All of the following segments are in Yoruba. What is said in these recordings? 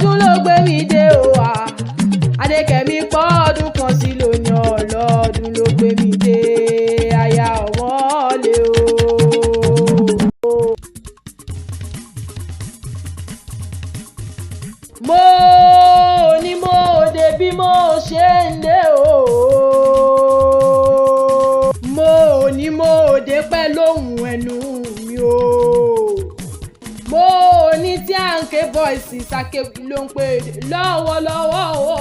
Ọlọ́dún ló gbé mi dé o wa. Adékẹ́mi pọ́ ọdún kan sí lónìí. Ọlọ́dún ló gbé mi dé, aya ọ̀wọ́lé o. Mo ní mo dé bí mo ṣe ń dé o. Mo ní mo dé pẹ́ lóhùn ẹnu mi o. Mo ní tí à ń ké voices akéwì ló ń pè lọ́wọ́lọ́wọ́ o.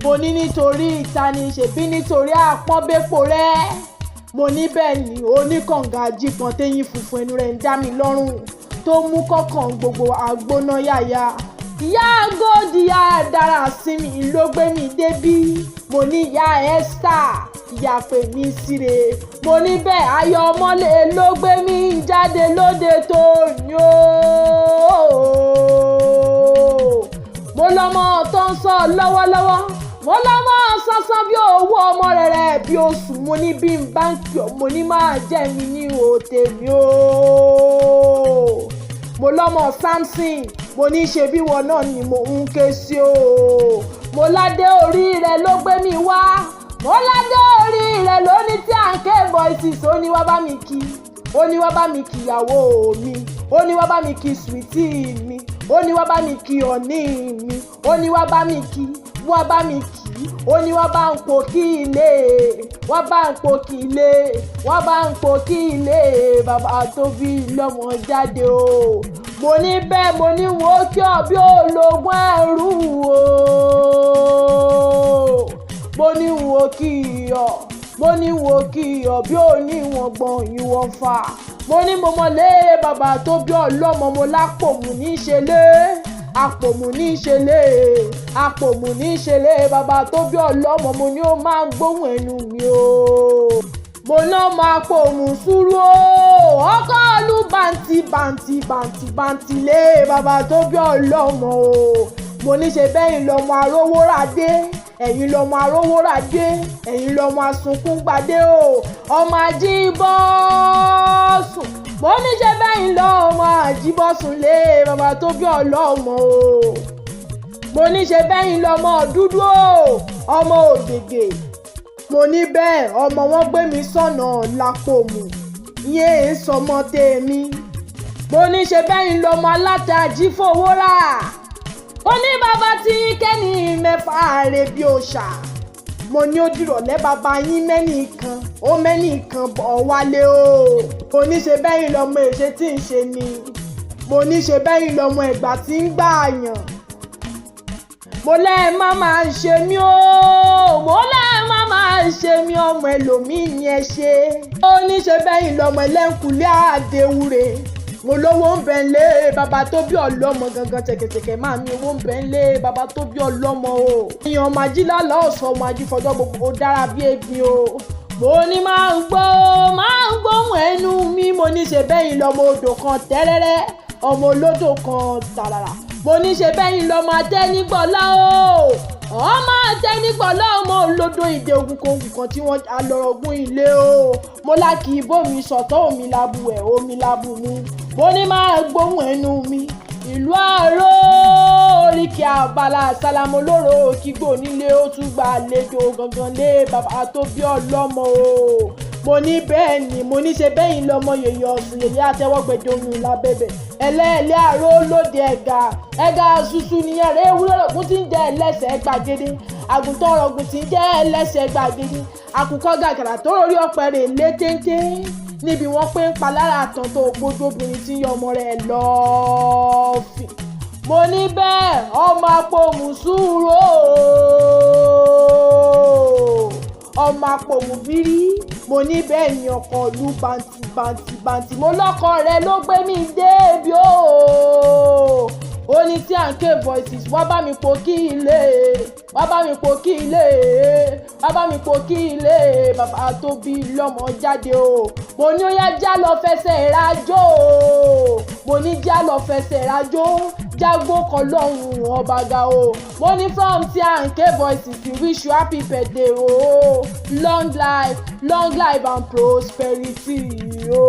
Mo ní nítorí ìtani ṣèbí nítorí àpọ́nbépo rẹ̀. Mo ní bẹ́ẹ̀ ni oníkànga jípọn téyín funfun ẹnu rẹ̀ ń dá mi lọ́rùn tó mú kọ́kàn gbogbo àgbóná yàyà. Ìyá gòdì ìyá dára sí mi ló gbé mi débí. Mo ní ìyá Esther, ìyá pè mí síre. Mo ní bẹ́ẹ̀ ayọ̀ ọmọlé ló gbé mi jáde lóde tó ní o. Mo lọ́mọ tó ń sọ lọ́wọ́lọ́wọ́, mo lọ́mọ sánsán bí owó ọmọ rẹ̀ rẹ̀ bí oṣù. Mo ní bí n báńkì, mo ní máa jẹ́ mi ní òtè mi o. Mo lọ́mọ Samson, mo ní ṣe bí wọn náà ni mo ń ké sí o. Mo ládé orí rẹ̀ ló gbé mi wá. Mo ládé orí rẹ̀ ló ní tí à ń ké voices, ó ní wá bá mi kí, ó ní wá bá mi kí ìyàwó mi, ó ní wá bá mi kí sweetie mi, ó ní wá bá mi kí ọ̀ní mi, ó ní wá bá mi kí, wá bá mi kí, ó ní wá bá ń po kí ilé, wá bá ń po kí ilé, wá bá ń po kí ilé bàbá tó bí lọ́mọ jáde o. Mo ní bẹ́ẹ̀ mo ní wo kí ọ bí ológun ẹrú o. Mo ní wo kí ọ, mo ní wo kí ọ bí oníwọ̀n gbọ̀n ìwọ̀n fà. Mo ní mo mọ̀lé bàbá tó bí ọlọ́mọ, mo lápòmù ní í ṣe lé, àpòmù ní í ṣe lé, àpòmù ní í ṣe lé bàbá tó bí ọlọ́mọ. Mo ní ó máa ń gbóhùn ẹnu mi o. Mo náà máa pòmù sùúrù o, ọkọ ìlú bàǹtì bàǹtì bàǹtì bàǹtì lé bàbá tó bí ọlọ́mọ o. Mo ní ṣe bẹ́yìn lọ́mọ arówóradé, ẹ̀yin lọ́mọ arówóradé, ẹ̀yin lọ́mọ asunkúngbadé o, ọmọ ajíbọ́sùn. Mo ní ṣe bẹ́yìn lọ́mọ ajíbọ́sùn lé bàbá tó bí ọlọ́mọ o. Mo ní ṣe bẹ́yìn lọ́mọ dúdú o, ọmọ ògègè. Mo ní bẹ́ẹ̀ ọmọ wọn gbé mi sọ̀nà lápòmù, ìyẹn ń sọmọ tèmi. Mo ní ṣe bẹ́yìn lọ́mọ aláta ajífowórà. Ó ní bàbá tí yín kẹ́ni mẹ́fà rè bí òòṣà. Mo ní ó dìrọ̀lẹ́ bàbá yín mẹ́nìkan, ó mẹ́nìkan bọ̀ wálé o. Mo ní ṣe bẹ́yìn lọ́mọ èṣe tí ń ṣe ni. Mo ní ṣe bẹ́yìn lọ́mọ ẹ̀gbà tí ń gbà yàn. Mo lẹ́ẹ̀ má máa ṣe mí o, mo lẹ́ẹ̀ má máa ṣe mí, ọmọ ẹlòmíì ni ẹ ṣe. Ó ní ṣe bẹ́yìn lọ́mọ ẹlẹ́ńkùlé àdéwúre. Mo lówó ń bẹ̀ ń lé bàbá tó bí ọlọ́mọ gangan tẹ̀kẹ̀tẹ̀kẹ̀ máa mi owó ń bẹ̀ ń lé bàbá tó bí ọlọ́mọ o. Èèyàn ọmọ ajílálà ọ̀sán ọmọ ajífọjọ́ gbogbo ó dára bí egbin o. Mo ní máa ń gbọ́, máa ń gbóhùn ẹnu mi. Mo ní ṣe bẹ́yìn lọ́mọ odò kan tẹ́rẹ́rẹ́, ọmọ olódò kan tàràrà. Mo ní ṣe bẹ́yìn lọ́mọ atẹ́nigbọ̀lá o, ọmọ atẹ́nigbọ̀lá, ọmọ olódò ìdè ogun kòògùn kan tí wọ́n alọ́rọ̀gún ilé o. Mo lá kì í bómi sọ̀tọ̀ omi labu ẹ̀ omi labu mu. Mo ní máa gbóhùn ẹnu mi. Ìlú àárọ̀ oríkì abala sálámù olóró kígbò nílé ó tún gba àlejò gangan lé bàbá tó bí ọlọ́mọ o. Mo ní bẹ́ẹ̀ ni mo ní ṣe bẹ́yìn lọ́mọ yèyé ọ̀sùn yèyé àtẹwọ́gbẹ̀dọ̀yún lábẹ́bẹ̀ ẹlẹ́ẹ̀lẹ́ àró lóde ẹ̀gà ẹ̀gà ṣuṣu nìyẹn rẹ̀ ewúrẹ́ ọ̀gùn tí ń jẹ́ ẹlẹ́sẹ̀ gbàgede, àgùntàn ọ̀rọ̀gùn tí ń jẹ́ ẹlẹ́sẹ̀ gbàgede, àkùkọ gàgàrà tó rórí ọ̀pẹ rẹ̀ lé téńté níbi wọ́n pé ń pa lára àtàn tó gbójú obìnrin tí ń yọ ọmọ rẹ̀ lọ́ọ̀fìn. Mo ní bẹ́ẹ̀ ọmọ apòmù sùúrù o, ọmọ apòmù bírí. Mo ní bẹ́ẹ̀ ni ọkọ̀ ìlú bàǹtì bàǹtì bàǹtì. Mo lọ́kọ rẹ̀ ló gbé mi débi o. Ó ní tí à ń ké voices wá bá mi po kí ilé, wá bá mi po kí ilé, wá bá mi po kí ilé bàbá tó bí lọ́mọ jáde o. Mo ní ó yá já lọ fẹsẹ̀ rajó o. Mo ní já lọ fẹsẹ̀ rajó jágbó kan lọ́hùn ọba ga o. Mo ní from tí à ń ké voices we wish you happy birthday o, long life, long life and prosperity o.